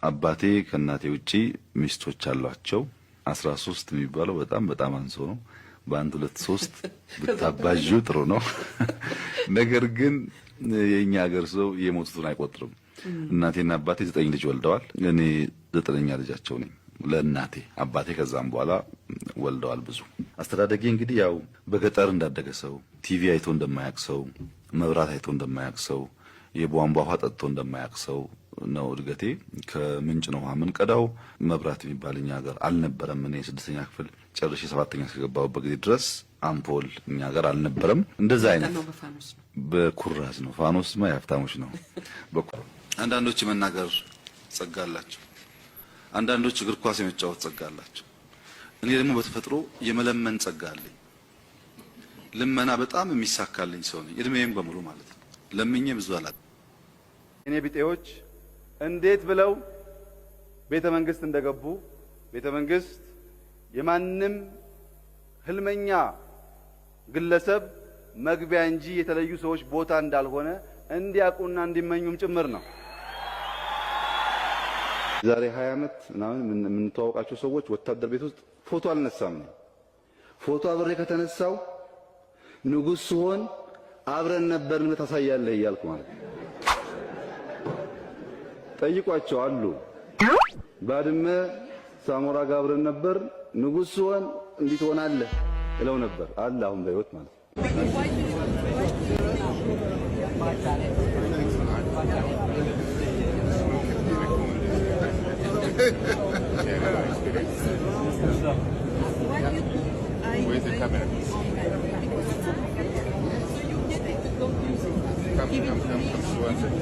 አባቴ ከእናቴ ውጪ ሚስቶች አሏቸው። 13 የሚባለው በጣም በጣም አንሶ ነው። በአንድ ሁለት ሶስት ብታባዡ ጥሩ ነው። ነገር ግን የኛ ሀገር ሰው የሞቱትን አይቆጥርም። እናቴና አባቴ 9 ልጅ ወልደዋል። እኔ 9ኛ ልጃቸው ነኝ ለእናቴ። አባቴ ከዛም በኋላ ወልደዋል ብዙ። አስተዳደጌ እንግዲህ ያው በገጠር እንዳደገ ሰው፣ ቲቪ አይቶ እንደማያውቅ ሰው፣ መብራት አይቶ እንደማያውቅ ሰው፣ የቧንቧ ውሃ ጠጥቶ እንደማያውቅ ሰው ነው እድገቴ። ከምንጭ ነው ውሃ የምንቀዳው። መብራት የሚባል እኛ ሀገር አልነበረም። እኔ 6ኛ ክፍል ጨርሼ 7ኛ እስከገባሁበት ጊዜ ድረስ አምፖል እኛ ሀገር አልነበረም። እንደዛ አይነት በኩራዝ ነው። ፋኖስማ የሀብታሞች ነው። አንዳንዶች የመናገር ጸጋ አላቸው። አንዳንዶች እግር ኳስ የመጫወት ጸጋ አላቸው። እኔ ደግሞ በተፈጥሮ የመለመን ጸጋ አለኝ። ልመና በጣም የሚሳካልኝ ሰው ነኝ። እድሜዬም በሙሉ ማለት ነው። ለምኜ ብዙ አላውቅም። እኔ ቢጤዎች እንዴት ብለው ቤተ መንግስት እንደገቡ፣ ቤተ መንግስት የማንም ህልመኛ ግለሰብ መግቢያ እንጂ የተለዩ ሰዎች ቦታ እንዳልሆነ እንዲያውቁና እንዲመኙም ጭምር ነው። ዛሬ 20 ዓመት ምናምን የምንተዋወቃቸው ሰዎች ወታደር ቤት ውስጥ ፎቶ አልነሳም ነው። ፎቶ አብሬ ከተነሳው ንጉስ ስሆን አብረን ነበርን ታሳያለህ እያልኩ ማለት ነው። ጠይቋቸው አሉ። ባድመ ሳሞራ ጋር አብረን ነበር፣ ንጉስ ስሆን እንዲህ ትሆናለህ እለው ነበር አለ። አሁን በህይወት ማለት ነው። Where's the camera? Come, come, come, come towards it.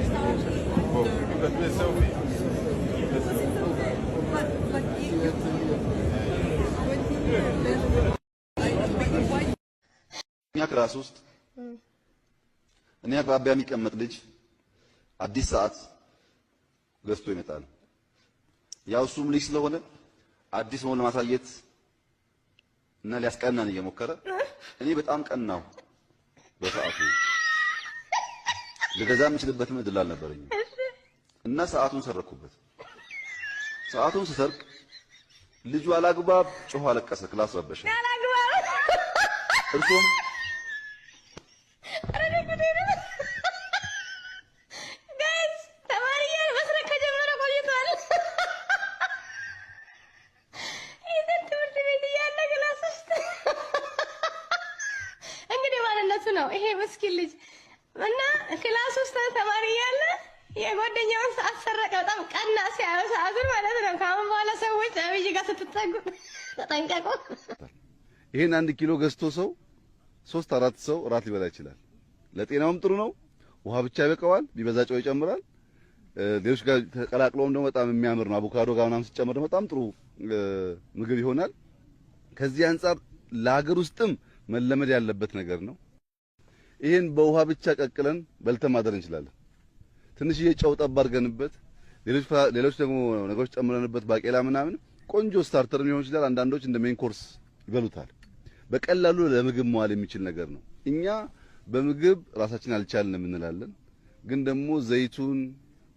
Oh, you got the selfie. እኛ class ውስጥ እኔ አቅራቢያ የሚቀመጥ ልጅ አዲስ ሰዓት ገዝቶ ይመጣል። ያው እሱም ልጅ ስለሆነ አዲስ መሆኑን ለማሳየት እና ሊያስቀናን እየሞከረ እኔ በጣም ቀናው። በሰዓቱ ልገዛ የምችልበትም እድል አልነበረኝም እና ሰዓቱን ሰረኩበት። ሰዓቱን ስሰርቅ ልጁ አላግባብ ጮሆ አለቀሰ፣ class ረበሸ። እርሶም Guys፣ ተማሪ እያለ መስረቅ ከጀመረ ቆይቷል። ይዘን ትምህርት ቤት እያለ class ውስጥ እንግዲህ ማንነቱ ነው ይሄ ምስኪን ልጅ እና class ውስጥ ተማሪ እያለ የጓደኛውን ሰዓት ሰረቀ። በጣም ቀና ሲያየው ሰዓቱን ማለት ነው። ከአሁን በኋላ ሰዎች አብይ ጋር ስትጠጉ ተጠንቀቁ። ይሄን 1 ኪሎ ገዝቶ ሰው 3 4 ሰው እራት ሊበላ ይችላል። ለጤናውም ጥሩ ነው። ውሃ ብቻ ይበቃዋል። ቢበዛ ጨው ይጨምራል። ሌሎች ጋር ተቀላቅሎም ደግሞ በጣም የሚያምር ነው። አቮካዶ ጋር ምናምን ሲጨምር ደግሞ በጣም ጥሩ ምግብ ይሆናል። ከዚህ አንጻር ለሀገር ውስጥም መለመድ ያለበት ነገር ነው። ይሄን በውሃ ብቻ ቀቅለን በልተን ማደር እንችላለን። ትንሽዬ ጨው ጠብ አድርገንበት ሌሎች ደግሞ ነገሮች ጨምረንበት ባቄላ ምናምን ቆንጆ starter ሊሆን ይችላል። አንዳንዶች እንደ main course ይበሉታል። በቀላሉ ለምግብ መዋል የሚችል ነገር ነው። እኛ በምግብ ራሳችን አልቻልንም እንላለን። ግን ደግሞ ዘይቱን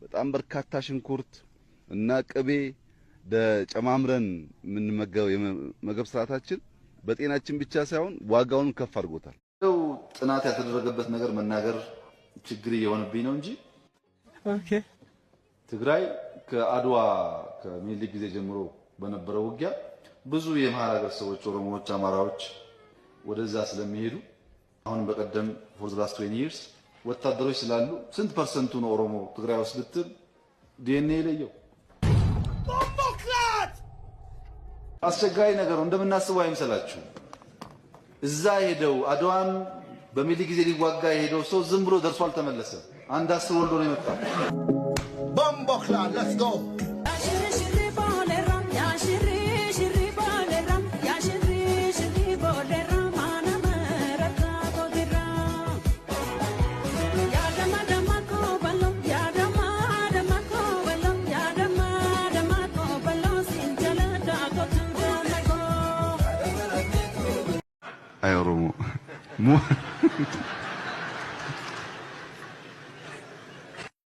በጣም በርካታ ሽንኩርት እና ቅቤ ጨማምረን የምንመገበው የመመገብ ስርዓታችን በጤናችን ብቻ ሳይሆን ዋጋውን ከፍ አድርጎታል። ጥናት ያልተደረገበት ነገር መናገር ችግር እየሆነብኝ ነው እንጂ ትግራይ ከአድዋ ከምኒልክ ጊዜ ጀምሮ በነበረው ውጊያ ብዙ የመሃል ሀገር ሰዎች ኦሮሞዎች፣ አማራዎች ወደዛ ስለሚሄዱ አሁን በቀደም for the last 20 years ወታደሮች ስላሉ ስንት percent ኡ ነው ኦሮሞ ትግራይ ውስጥ ብትል ዲኤንኤ የለየው። አስቸጋሪ ነገር ነው። እንደምናስበው አይምሰላችሁ። እዛ ሄደው አድዋን በሚሊ ጊዜ ሊዋጋ የሄደው ሰው ዝም ብሎ ደርሶ አልተመለሰም። አንድ 10 ወልዶ ነው የመጣው። Bomboclaat, let's go. አይ ኦሮሞ